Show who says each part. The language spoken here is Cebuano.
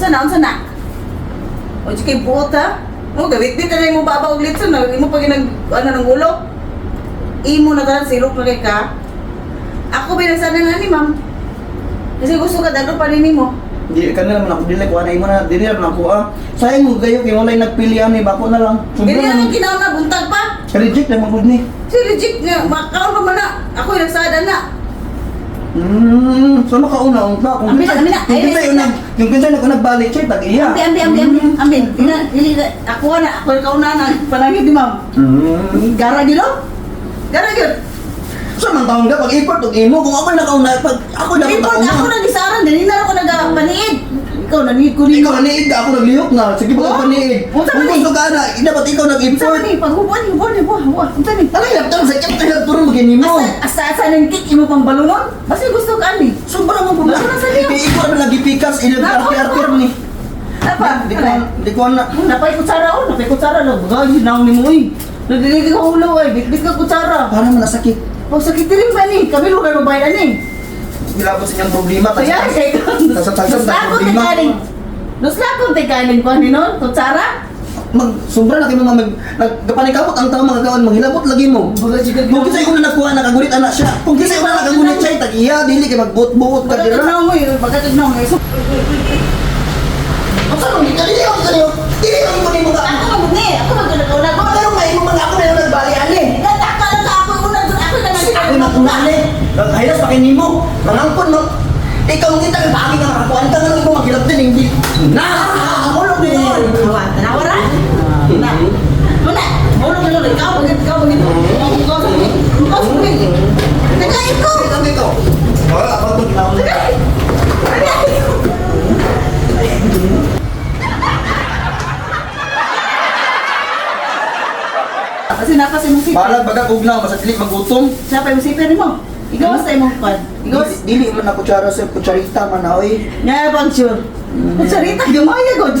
Speaker 1: Unsa na, unsa na? O di kay buot ha? O gabit-bit na imo baba og litson na imo pag nag ano ng ulo. Imo na tanan silok na kay ka. Ako binasana na ni ma'am. Kasi gusto ka dalo pa rin nimo.
Speaker 2: Di ka na naman ako dili kuha na imo na dili na ako ah. Sayang mo gayo kay walay nagpili ani bako na lang.
Speaker 1: Dili
Speaker 2: Sobra
Speaker 1: na
Speaker 2: na.
Speaker 1: kinaon na buntag pa.
Speaker 2: Reject na man gud ni.
Speaker 1: Si reject nga makaon pa man na. Ako yung nagsada na.
Speaker 2: So makauna unta kung
Speaker 1: Ambil, ambil na.
Speaker 2: Kung
Speaker 1: Ay,
Speaker 2: kinsa
Speaker 1: ay,
Speaker 2: yung nag kung kinsa nag nagbali check tag iya.
Speaker 1: Ambi, ambi, ambi, ambi, ambi. Dili, dili, ako na, ako yung kauna na. Panangit ni ma'am. Gara gilo? Gara gilo.
Speaker 2: So man taon ka pag import og imo kung ako nakauna pag ako na
Speaker 1: Report ako na gisaran, dili na ako nagapaniid. Ikaw naniid ko nimo.
Speaker 2: Ikaw naniid ka, ako naglihok na. Sige pa
Speaker 1: Oh?
Speaker 2: paniid.
Speaker 1: Unsa
Speaker 2: Kung
Speaker 1: man ni?
Speaker 2: gusto ka na, dapat ikaw
Speaker 1: Unsa
Speaker 2: nag-import.
Speaker 1: man ni paghubuan, hubuan, hubuan, hubuan. Unsa ni?
Speaker 2: Ano yung laptop sa kaya tayo turong magini mo?
Speaker 1: Asa asa nang kick imo pang balunon? Basta gusto ka ani.
Speaker 2: Sobra mo problema.
Speaker 1: Basta na sa liyo.
Speaker 2: Eh, ikaw na lagi pikas, ilang
Speaker 1: Nako,
Speaker 2: arti-arti ni.
Speaker 1: Apa?
Speaker 2: Di ko, di ko na.
Speaker 1: Napay kutsara oh, napay kutsara no. Bagay naong nimo oy. Nagdili ka ulo ay, bitbit ka kutsara.
Speaker 2: Para man nasakit.
Speaker 1: Pag sakit rin ba ni? Kami lugar mabayad ani.
Speaker 2: Wala ko sa inyong problema.
Speaker 1: Kaya kay
Speaker 2: Tasa-tasa sa
Speaker 1: Nuslakon
Speaker 2: problema.
Speaker 1: tay kaning. Nuslakon tay kaning kuan ni non, kutsara.
Speaker 2: Mag, sobra na kayo mga mag, nagkapanikamot ang tao mga kaon, manghilabot lagi mo. Kung kinsa yung una nakuha, nakagulit anak siya. Kung kinsa yung una nakagulit siya, tag iya, dili kay magbuot-buot ka dira.
Speaker 1: Pagkatagnaw mo yun, pagkatagnaw mo. So,
Speaker 2: Ang sarong, dili ako kanyo. Dili ako kanyo mga.
Speaker 1: ako mag ni, ako mag una ko.
Speaker 2: Pero may imo mga ako na yung nagbali ani.
Speaker 1: Nataka lang ka ako una dun ako na nag
Speaker 2: Ako na kuna ani. Naghahilas pa kay nimo. Mangangkon mo. Ikaw ang kita kay baagi nga makakuan ka nga imo maghilab din hindi. Na! Hulog din.
Speaker 1: Hawa, tanawa ra. Na. Muna, hulog na lang ikaw, bagit ikaw bagit. Ikaw bagit. Ikaw bagit. Taga ikaw.
Speaker 2: Ikaw ikaw. Wala pa to ginawa.
Speaker 1: Taga ikaw. Kasi napas imong siper.
Speaker 2: Balag baga ugnaw basta dili magutom.
Speaker 1: Siya pa imong siper nimo. Ikaw sa imong pad. Ikaw
Speaker 2: Dili man ako kutsara sa kutsarita man oy.
Speaker 1: nga pag sure. Kutsarita gamaya god.